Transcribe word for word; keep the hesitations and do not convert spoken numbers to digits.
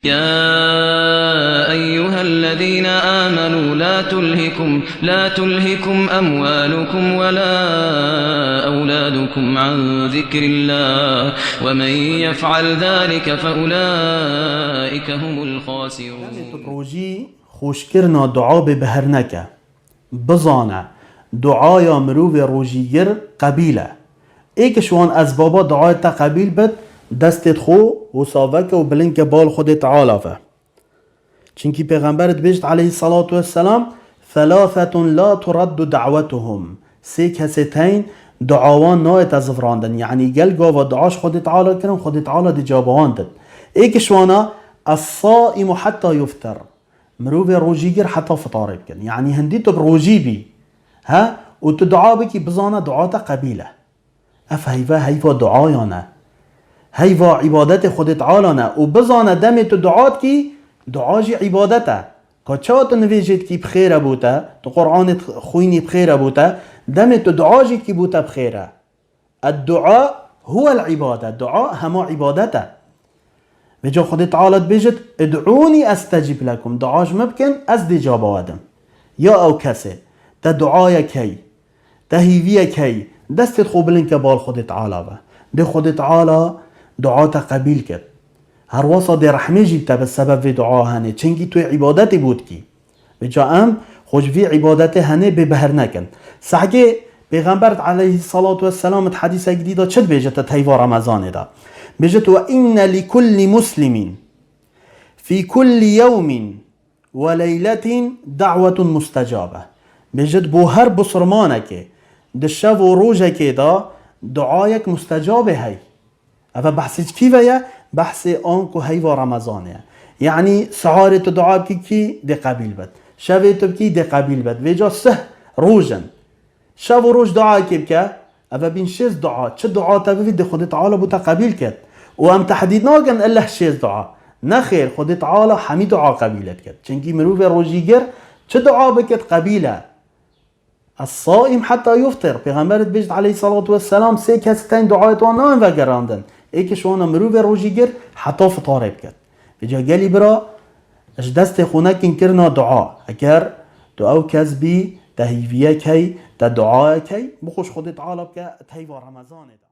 يا أيها الذين آمنوا لا تلهكم، لا تلهكم أموالكم ولا أولادكم عن ذكر الله، ومن يفعل ذلك فأولئك هم الخاسرون. Rojî xweşkirina dua bê biher neke. Bizane, duaya mirovê rojîgir qebîl e. Êk ji wan ezbaba duayê te qebîl bit, destê xwe wisa veke û bilind ke bal Xwedê Teala ve. Çimkî Pêxember dibêjit aleyhissalatu vesselam, "Thalathetun la turaddu da'wetuhum." Sê kesê teyn dua wan nayête zivrandin. Yanî gel gava dua ji Xwedê Teala kirin, Xwedê Teala dê caba wan dit. Êk ji wana, "Es-saimu hatta yuftir." Mirovê rojîgir heta fitarê bikin. Yanî hindî tu bi rojî bî, he? Û tu dua bikî, bizane dua te qebîl e. Ev heyve heyva duayan e. Heyva îbadetê Xwedê Teala ne. Û bizane demê tu dua dikî, dua jî îbadet e. Ka çawa tu nivêjê dikî bi xêr e bo te, tu Qur'anê xwînî bi xêr e bo te, demê tu dua jî dikî bo te bi xêr e. Ed-dua huwel ibade. Dua hema ibadet e. Vêca Xwedê Teala dibêjit, "Id'ûnî estecib lekum." Dua ji min bikin, ez dê caba we dim. Ya ew kesê, te duayek hey, te hîviyek hey, destê xwe bilind ke bal Xwedê Teala ve. Dê Xwedê Teala dua te qebîl kir. Her wasa dê rehmê jî bi te bi sebeb vê dua henê. Çimkî tu yê îbadetê bo dikî. Vêca em xwe ji vî îbadetê henê bê behr nekin. Sehkê Pêxember aleyhissalatu vesselam di hedîsek dî de çi dibêjit di heyva Remezanê de? Bêjit, "Ve inne li kulli muslimin fi kulli yewmin ve leyletin da'wetun mustecabe." Bêjit, bo her bisurmanekê di şev û rojekê de duayek mustecabê hey. Eve behsê ji kî ve ye? Behsê anku heyva Remezanê ye. Yanî siharê tu dua bikî kî dê qebîl bit. Şevê tu bikî dê qebîl bit. Vêca sih roj in. Şev û roj duayekê bike. Eve bîn şêst dua. Çi dua te bivî dê Xwedê Teala bo te qebîl ket. Û em tehdîd nakin ille şêst dua. Nexêr, Xwedê Teala hemî dua qebîl diket. Çimkî mirovê rojîgir çi dua bikit qebîl e. Es-saim heta yuftir. Pêxember dibêjit aleyhissalatu vesselam, sê kes tên duayê wan nayên vegerandin. Êk ji wana mirovê rojîgir heta fitarê biket. Vêca gelî bira, ji destê xwe nekin kirina dua. Eger tu ew kes bî, te hîviyek hey, te duayek hey, bixwe ji Xwedê Teala bike, di heyva Remezanê de.